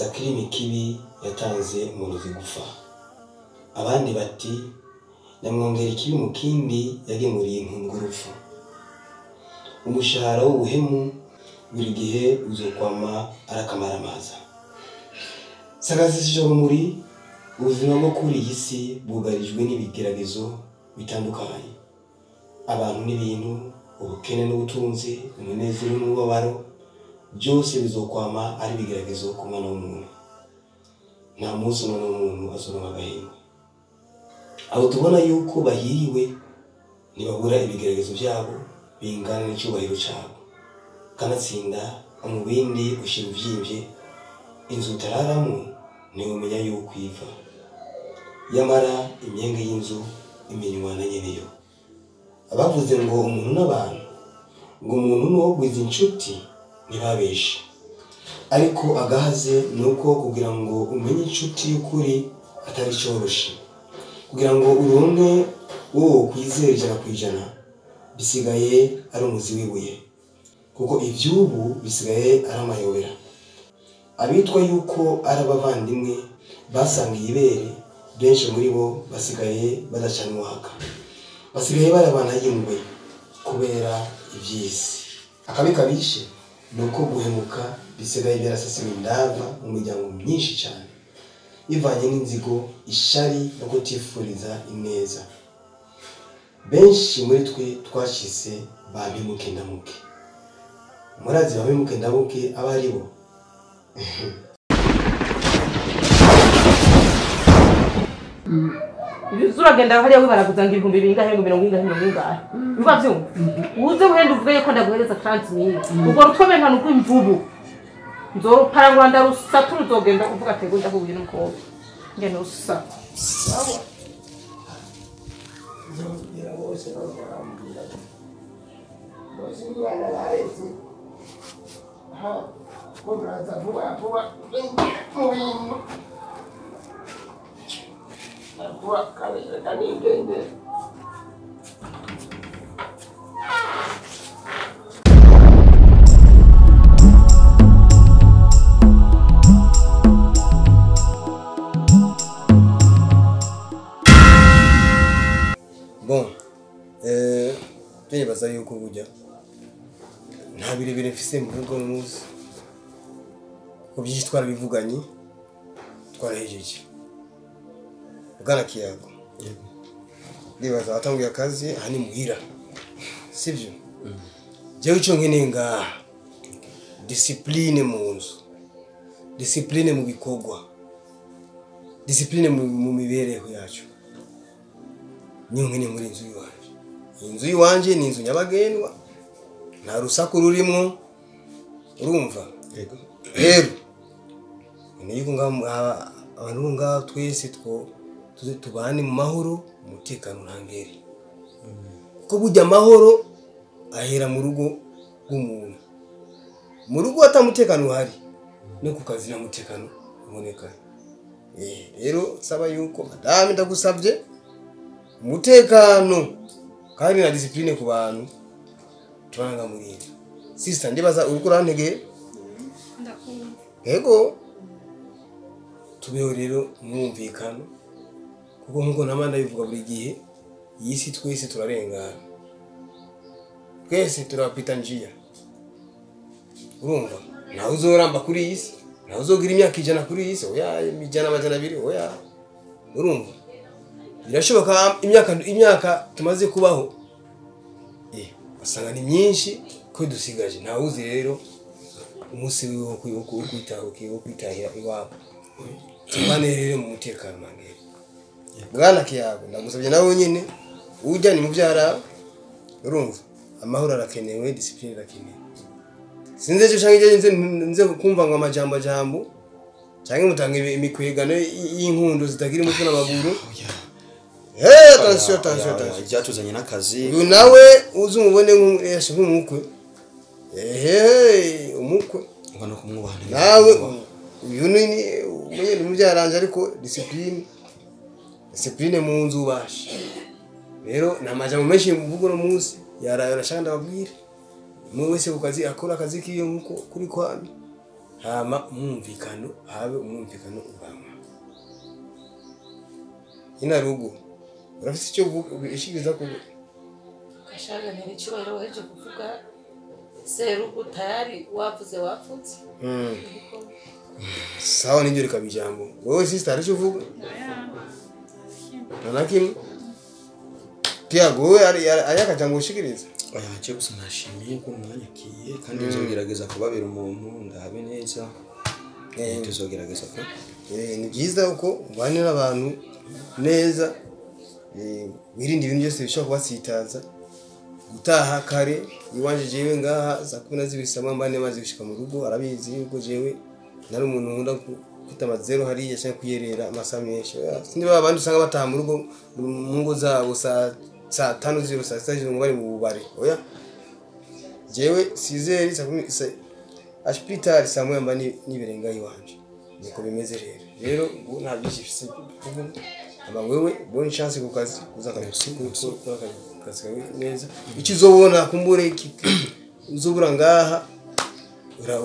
Sakirimi kibi yatanze umurozi gufa. Abandi bati nyamwongera ikibi mu kindi yagemuriye impungurupfu. Umushahara w'ubuhemu buri gihe uzokwama arakamaramaza. Sagazishije rumuri, ubuzima bwo kuri iyi si bwugarijwe n'ibigeragezo bitandukanye. Abantu n'ibintu, ubukene n'ubutunzi, umunezero n'umubabaro, byose bizokwama ari ibigeragezo ku mwana w'umuntu. Nta munsi umwana w'umuntu azoronka agahenge. Abo tubona yuko bahiriwe ntibabura ibigeragezo byabo bingana n'icyubahiro cyabo. Kanatsinda umubindi ushira uvyimvye, inzu utararamo ntiwumenya yuko iva. Yamara imyenge y'inzu imenywa na nyeneyo. Abavuze ngo umuntu n'abantu, ngo umuntu n'uwogwiza inshuti ntibabeshe. Ariko agahaze nuko kugira ngo umenye inshuti y'ukuri atari coroshe. Kugira ngo uronke uwo kwizera 100% bisigaye ari umuzi w'ibuye, kuko ivy'ubu bisigaye ari amayobera. Abitwa yuko ari abavandimwe basangiye ibere, benshi muri bo basigaye badacana uwaka, basigaye barabana y'ingwe kubera ivy'isi. Akabi kabishe nuko guhemuka bisigaye byarasasiwe indava mu miryango myinshi cyane, bivanye n'inzigo, ishari no kutifuriza ineza. Benshi muri twe twashyize ba mpemuke ndamuke. Murazi ba mpemuke ndamuke aba ari bo? Uzuragenda hariya wibaraguza ngo ibihumbi bingahe ngo mirongo ingahe mirongo ingahe. Biba vyumva. Uze uhenda uvuge ko ndaguhereza 30 mille. Ubwo rutwe nka nuko imvubu. Nzoparangura ndarusatura uzogenda uvuga ati ngo ndahuye n'umukobwa. Ngene usa. Nzobwira bose bazambwira. Bose umwana baretse. Ha, ko muraza vuba vuba mu bintu. Vuba kandi reka nigendere. Bon, ndibaza yuko burya nta birebire mfise mvuga muzi, kuko byinshi twarabivuganye twarahejeje. Bwana Kiyago, ndibaza watanguye akazi aha ni muhira, sivyo? Jewe ico nkeneye ngaha discipline mu nzu, discipline mu bikorwa, discipline mu mibereho yacu. Niyo nkeneye muri inzu yiwanje. Inzu yiwanje ni inzu nyabagendwa, nta rusaku rurimwo, urumva? Yego. Rero nkeneye ko ngaha abantu ngaha twese two tuze tubane mu mahoro, umutekano ntangere. Kuko burya amahoro ahera mu rugo rw'umuntu. Mu rugo atamutekano uhari, no ku kazi nta mutekano uboneka. Rero saba yuko madame ndagusabye umutekano kandi na discipline ku bantu tubanga muri iyi. Sister ndibaza uriko urantegeye? Ndakumva. Yego. Tubeho rero mwumvikano, kuko nkuko namanda bivuga buri gihe, iyi si twese turarengana, twese turapita njia. Urumva? Ntawe uzoramba kuri iyi si, ntawe uzogira imyaka 100 kuri iyi si, oya 100 200, oya. Urumva? Birashoboka imyaka tumaze kubaho asanga ni myinshi ko dusigaje. Ntawe uzi rero umunsi wiwe wo kwitahira iwabo. Tubane rero mu mutekano mangere. Bwana Kiyago, ndagusabye nawe nyine ujya ni mubyara, urumva amahoro arakenewe, discipline irakenewe. Sinze cyo canke nze kumva ngo amajambo jambo canke mutanga imikwegano y'inkundo zitagira umutwe n'amaguru. Hey, attention, attention, attention. Ibyatuzanye n'akazi. Uyu nawe uzi umubone nk'umukwe. Ehe, umukwe. Ngo no kumwubaha. Nawe uyu ni umenye ni mubyaranje, ariko discipline. Discipline mu nzu ubasha. Rero nta majambo menshi mvugo no munsi yarayo nashaka ndababwira. Umwe wese ku kazi akora akazi kiyo nkuko kuri kwami. Hama umwumvikano habe umwumvikano urama. Ina rugo urafise icyo ushikiriza ko Kashaga ni icyubahiro waheje kuvuga serugo tayari wavuze wapfutse. Sawa nijyo reka bijambo. Wewe sister aricyo uvuga? Nta kimwe. Tiago wewe ari akajambo ushikiriza? Oya je gusa nashimiye ko mwanyakiye kandi nzogerageza kubabera umuntu ndabe neza. Tuzogerageza ko. Ni byiza uko ubane n'abantu neza, wirinde ibintu byose bishobora kubasitaza. Gutaha kare iwanje jewe ngaha za 12 saa mbane maze gushika mu rugo, arabizi yuko jewe nari umuntu nkunda kwita amazero hariya cyangwa kuyerera amasaha menshi. Sindi ba bandi usanga bataha mu rugo mu ngo zabo saa 5 z'ijoro saa 6 z'ijoro bari mu bubare. Oya jewe 6h saa ashpitari saa 1 mba nibirenga iwanje. Niko bimeze rero. Rero ubu nta byinshi mfise kuvuga. Ama wewe bonne chance ku kazi uzakora kazi kawe neza. Icyo uzobona kumbure uzobura ngaha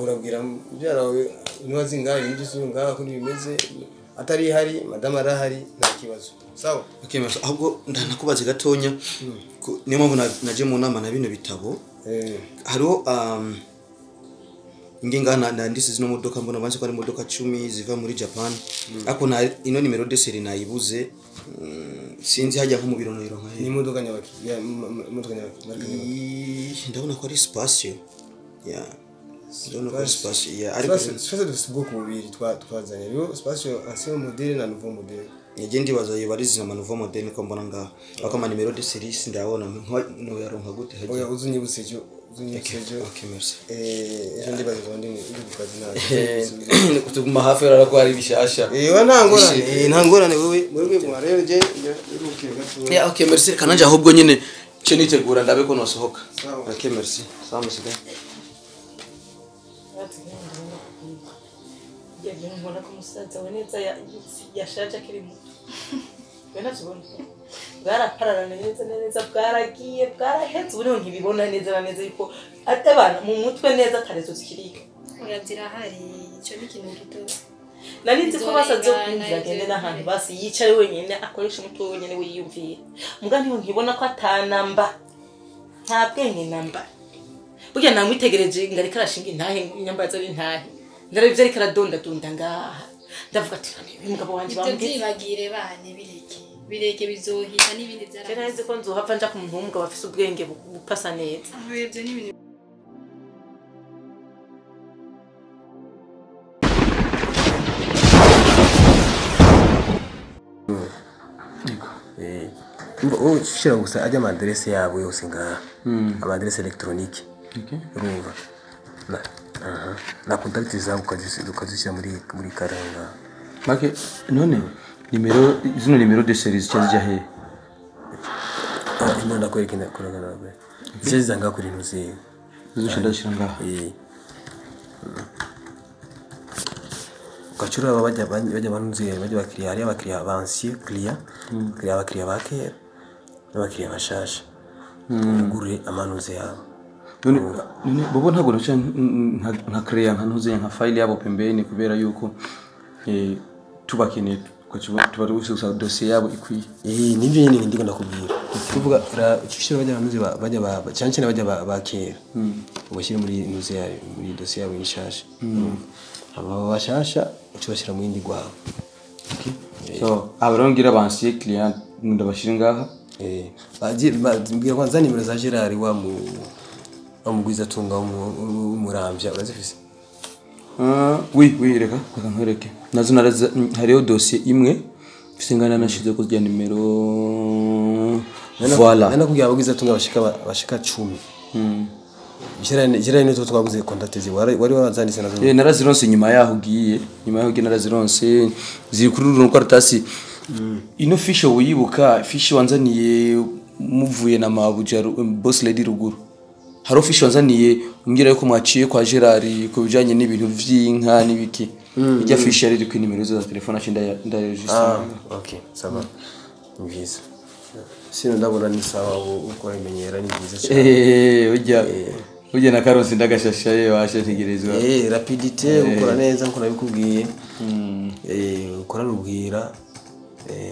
urabwira mubyara wawe niwazi ngaha ibintu byose ngaha ko bimeze, atari hari madame arahari nta kibazo. Sawa? Okay, merci. Ahubwo ndanakubaze gatonya niyo mpamvu naje mu nama na bino bitabo. Hariho ingenga nandise zino modoka mbona banze ko ari modoka 10 ziva muri Japan. Ako na ino nimero de série nayibuze. Sinzi hajya nko mu biro no nka ni modoka nyabaki ya modoka nyabaki marka nyabaki. Ndabona ko ari Spacio. Ya ndabona ko ari Spacio. Ya ariko Spacio dufite ubwoko bubiri twazanye rero, Spacio ancien modèle na nouveau modèle. Nige ndibaza yo bari zina nouveau modèle niko mbona ngaha. Ako ma nimero de série ndabona no yaronka gute hajya. Oya uzunyibutse cyo uzunyibutse. Okay merci. Ejo ndibaza ndi ku kazi nawe. Kutuguma hafi rara ko ari bishasha. Wa ntangorane. Ntangorane wewe wewe guma rero je irukiye gato. Ya okay merci kananje ahubwo nyine cyo nitegura ndabe ko nosohoka. Okay merci. Sawa musiga. Yagiye mbona ko umusaza we neza yashaje akiri muto. We navyo bwarapararana neza neza bwaragiye bwarahetse ubu niho nkibibona neza na neza yuko atabana mu mutwe neza atarezo zikirika. Urabyira hari icyo ni ikintu gito. Nari nzi ko basaze kwinjira agende n'ahantu basi yicare wenyine akoresha umutwe wenyine wiyumviye. Muga niho nkibona ko atanamba nta bwenge namba. Burya namwitegereje ngarika arashinga intahe inyambaza ari intahe. Ndaravye ariko aradonda dunda ngaha. Ndavuga ati uyu mugabo wanje bambwiye byibagire bane bireke. Bireke bizohita n'ibindi byara. Je nari ko nzohava nja ku muntu w'umugabo afise ubwenge bupasa neza. Ibyo ni ibintu Ushira gusa ajya ama adresse yabo yose ngaha. Ama adresse électronique. Okay. Urumva. Na na contact zabo ukazishyira muri karanga. Make none nimero zino nimero de series cyazijya he? Ino ndakwereka ndakorana nawe. Ziza ngaha kuri ntuzi. Zushira ndashira ngaha. Ukachura bajya banunze bajya bakiriya hari abakiriya bansiye client client abakiriya bakera n'abakiriya bashasha. Ugure amanuze yabo. None bobo ntago naca nka create nka ntuze nka file yabo pembeni kubera yuko tubakeneye tuba gusa dossier yabo ikwiye. Nivyo nyine ndiko ndakubwira. Kuvuga ushira bajya banuze bajya ba cyane cyane bajya bakera. Ubashyire muri ntuze yayo muri dossier yabo inshasha. Aba bashasha ucibashira mu yindi gwawe. Okay. So abarongira bansiye client ndabashira ngaha. Baje mbwira kwanza nimero za Gerard wa mu amugwiza tunga umuramvya urazifise? Oui reka nkwereke. Nazo naraza hariyo dossier imwe mfise ngana nashize ko rya nimero. Voilà. Nana kugira abagwiza tunga bashika 10. Gerard nito twaguze contact zi wari warazanditse nazo. Narazironse nyuma yaho ugiye narazironse ziri kuri runo karatasi. Ino fiche wibuka fiche wanzaniye muvuye na Mabuja boss lady ruguru. Haro fiche wanzaniye umbwira yuko mwaciye kwa Gerard ku bijanye n'ibintu vy'inka n'ibiki. Ijya fiche yari ku nimero za telefone ashinda ndaregister. Okay, ça va. Ni byiza. Sino ndabona ni sawa uko imenyera ni byiza cyane. Ujya. Uje na karonsi ndagashasha ye washe ntegerezwa. Rapidité ukora neza nko nabikubwiye. Ukora rubwira.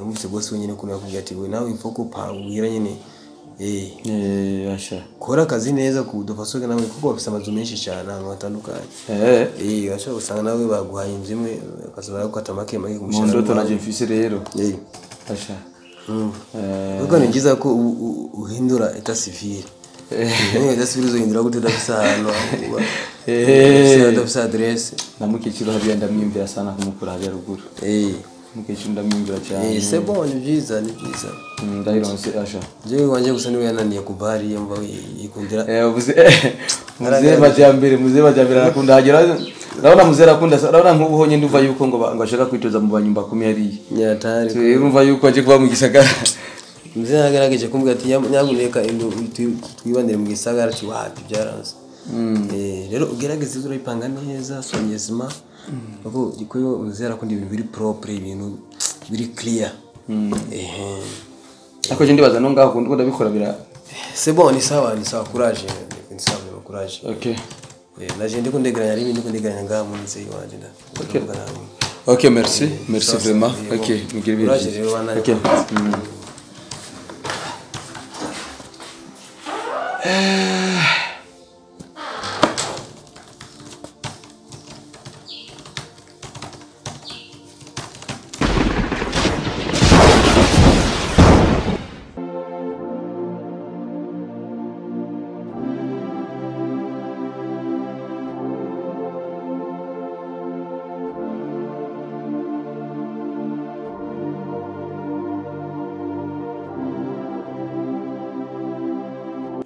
Umvise bose wenyine kuno yakubwiye ati we nawe ifoko pa ubwira nyine. Asha. Kora akazi neza ku dufasoge nawe kuko bafise amazu menshi cyane ahantu hatandukanye. Ashobora gusanga nawe baguhaye inzu imwe bakazobara gukata make make ku Mu mushahara. ndoto Wawe. naje mfise rero. Asha. Kuko ni byiza ko uhindura état civil. État civil uzohindura gute udafise ahantu uba? Udafise adresse. Na mukecuru hariya ndamwiyumvira sana kumukura hariya ruguru. Mukecuru ndamwiyumvira cyane. C'est bon, ni byiza, ni byiza. Ndayironse asha. Jewe wanje gusa niwe yananiye kuva hariya mva yikundira. Mzee majambere arakunda hagera. Urabona mzee arakunda, urabona nk'ubu honye ndumva yuko ngo ngo ashaka kwitoza mu banyumba kumi hariya. Nyatari. Urumva yuko aje kuba mu gisagara. Mzee yagerageje kumbwira ati nyamuneka twibanire mu gisagara, ati wapi, byaranze. Rero ugerageze urayipanga neza soigneusement kuko Gikuyu mzee arakunda ibintu biri propre, ibintu biri clear. Ariko je ndibaza no ngaho kundi ndabikora bira. C'est bon, ni sawa, ni sawa, courage, ni sawa, ni courage. Okay. Naje ndiko ndegeranya ari ndiko ndegeranya ngaha mu nzu iwanje nda. Okay. Ndavuga nawe. Okay, merci. Merci Sawa, vraiment. sawa. Okay, mugire ibihe Courage byiza. rero bana. Okay.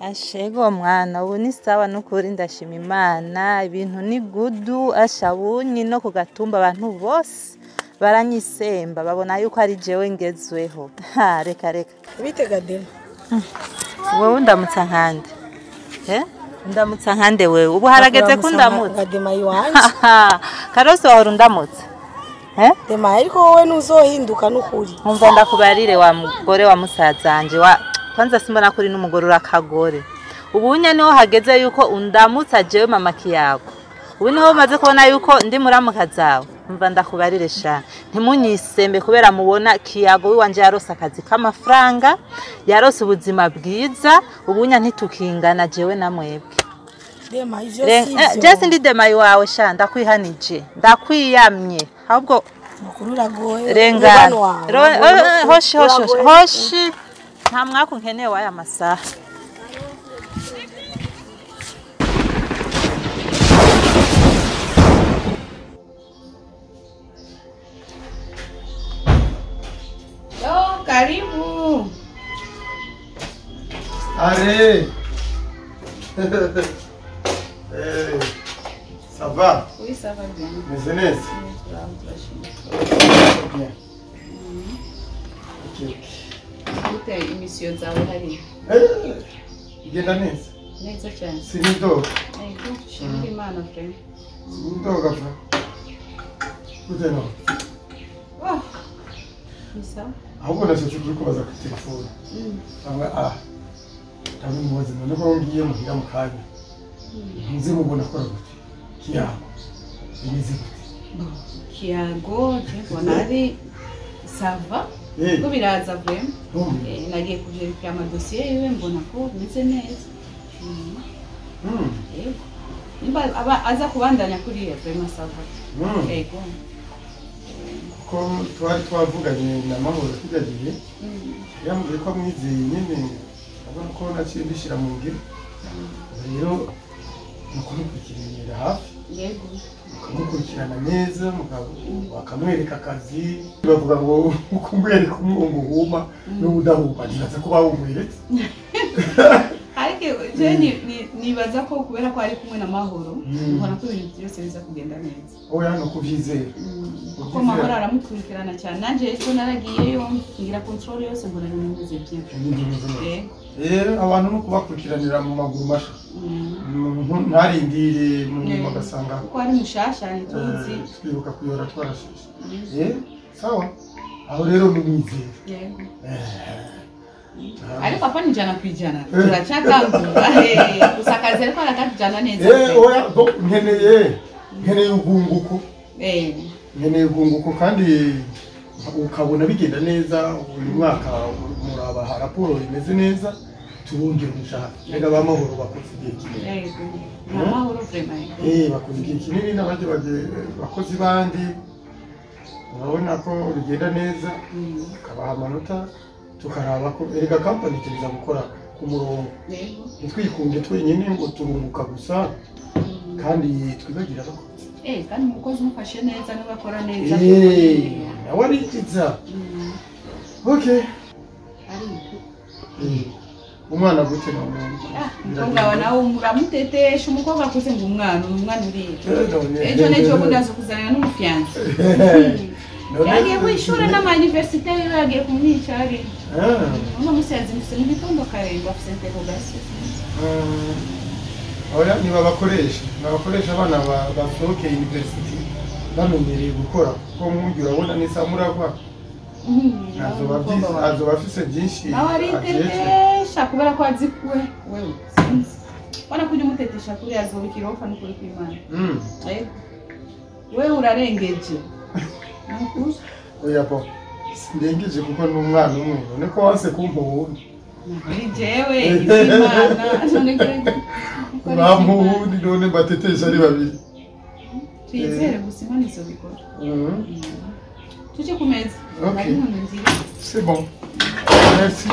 Ashego mwana, ubu ni sawa n'ukuri, ndashima Imana, ibintu ni good. Asha, bunyi no ku gatumba abantu bose baranyisemba, babona yuko ari jewe ngezweho. Ha, reka reka. Bitega dema. Wowe undamutsa nkande? Ndamutsa nkande wewe? Ubu harageze ko undamutsa? Nka dema iwanje. Karose, wahora undamutsa? Dema, ariko wowe ntuzohinduka n'ukuri. Nkumva ndakubarire, wa mugore wa musazanje wa kwanza, simbona kuri n'umugore urakagore. Ubunya niho hageze yuko undamutsa jewe mama Kiyago? Ubu niho umaze kubona yuko ndi muramuka zawe? Mva ndakubarire sha, ntimunyisembe kubera mubona Kiyago wiwanje yarose akazi k'amafaranga, yarose ubuzima bwiza. Ubunya ntitukingana jewe na mwebwe. Dema, ivyo sivyo. Je sindi dema iwawe sha, ndakwihanije, ndakwiyamye ahubwo. Mukuru, uragoye. Rengana. Umubano wawe, Hoshi hoshi hoshi. uragoye. Hoshi, nta mwaka nkeneye w'aya masaha. Yo, karibu. Allez. Eh, ça va? Oui, ça va bien. Meze neza? Turashima. Bien. Ok, ok. Gute imisiyo zawe hariya? Eh, igenda neza. Neza cyane. Sinidoga. Ego, shimira Imana vraiment. Sinidoga va. Gute no? Oh. Ni sawa. Ahubwo nashatse kubikubaza kuri telefone. Cyangwa ndabimubaze none ko ngiye muhira mu kanya. Ntuze mubona akora gute? Kiyago. Bimeze gute? Kiyago, je mbona ari ça va. Ko biraza vraiment. Nagiye kuverifiya amadosiye yiwe, mbona ko bimeze neza. Yego. Nimba aba aza kubandanya kuriya, vraiment ça va. Yego. Kuko twari twavuganye na Mahoro kijya gihe, yambwiye ko amwizeye nyine, abona ko naciye mbishyira mu ngiro. Rero ni ukumukurikiranira hafi, mukamukurikirana neza, bakamwereka akazi. Bavuga ngo kumwereka umwungu uhuma n'udahuma, ntibaza ko bawumweretse. Ariko je nibaza ko kubera ko ari kumwe na Mahoro, mbona ko ibintu byose biza kugenda neza. Oya, ni ukubyizera. Kuko Mahoro aramukurikirana cyane, nanjye ejo naragiyeyo ngira contrôle yose, mbona ibintu bimeze bien. Ibintu bimeze neza. Yego. Rero abantu no kubakurikiranira mu maguru masha, umuntu ntarindire mu nyuma agasanga Kuko ari mushasha, ntituzi. Twibuka kuyora twarasheshe. Sawa, aho rero ni umwizero. Yego. Ariko apana 100% turacatangura gusa akazi ariko arakatujana neza. Oya bo nkeneye ugunguko. Nkeneye ugunguko kandi ukabona bigenda neza uyu mwaka murabaha raporo imeze neza tubongera umushahara. Rega bamahoro bakoze igihe kinini. Yego. Amahoro vraiment. Bakoze igihe kinini n'abandi bakozi bandi urabona ko bigenda neza tukabaha amanota tukaraba ko erega company tuza gukora ku murongo. Ntitwikunde twenyine ngo turunguka gusa kandi twibagira abakozi. Kandi umukozi umufashe neza n'ugakora neza. Nawe arikiza. Okay. Umwana gute none? Umukobwa wa nawe muramutetesha umukobwa akuze ngo umwana uriye. Ejo nejo bundi azokuzanira n'umufiyanse. Yagiye kwishura n'ama-universite yiwe yagiye kumwica ari. Uno musi yazindutse mu gitondo kare ngo afise interrogation. Oya nibabakoresha abana basohoke university bamenyereye gukora kuko nk'uyu urabona n'isaha muragwa. Azoba afise byinshi. Nawe aritetesha kubera ko azi kuwe wewe. Wana kujya umutetesha kuri azoba ikirofa n'ukuri kw'Imana. Wewe urarengeje. Oya bo sindengeje kuko n'umwana umwe none ko wanse kumpa uwundi. Ni jewe Imana none urampa uwundi none mbatetesha ari babiri. Twizere gusa Imana izobikora. Tuje ku meza. Okay. C'est bon. Merci.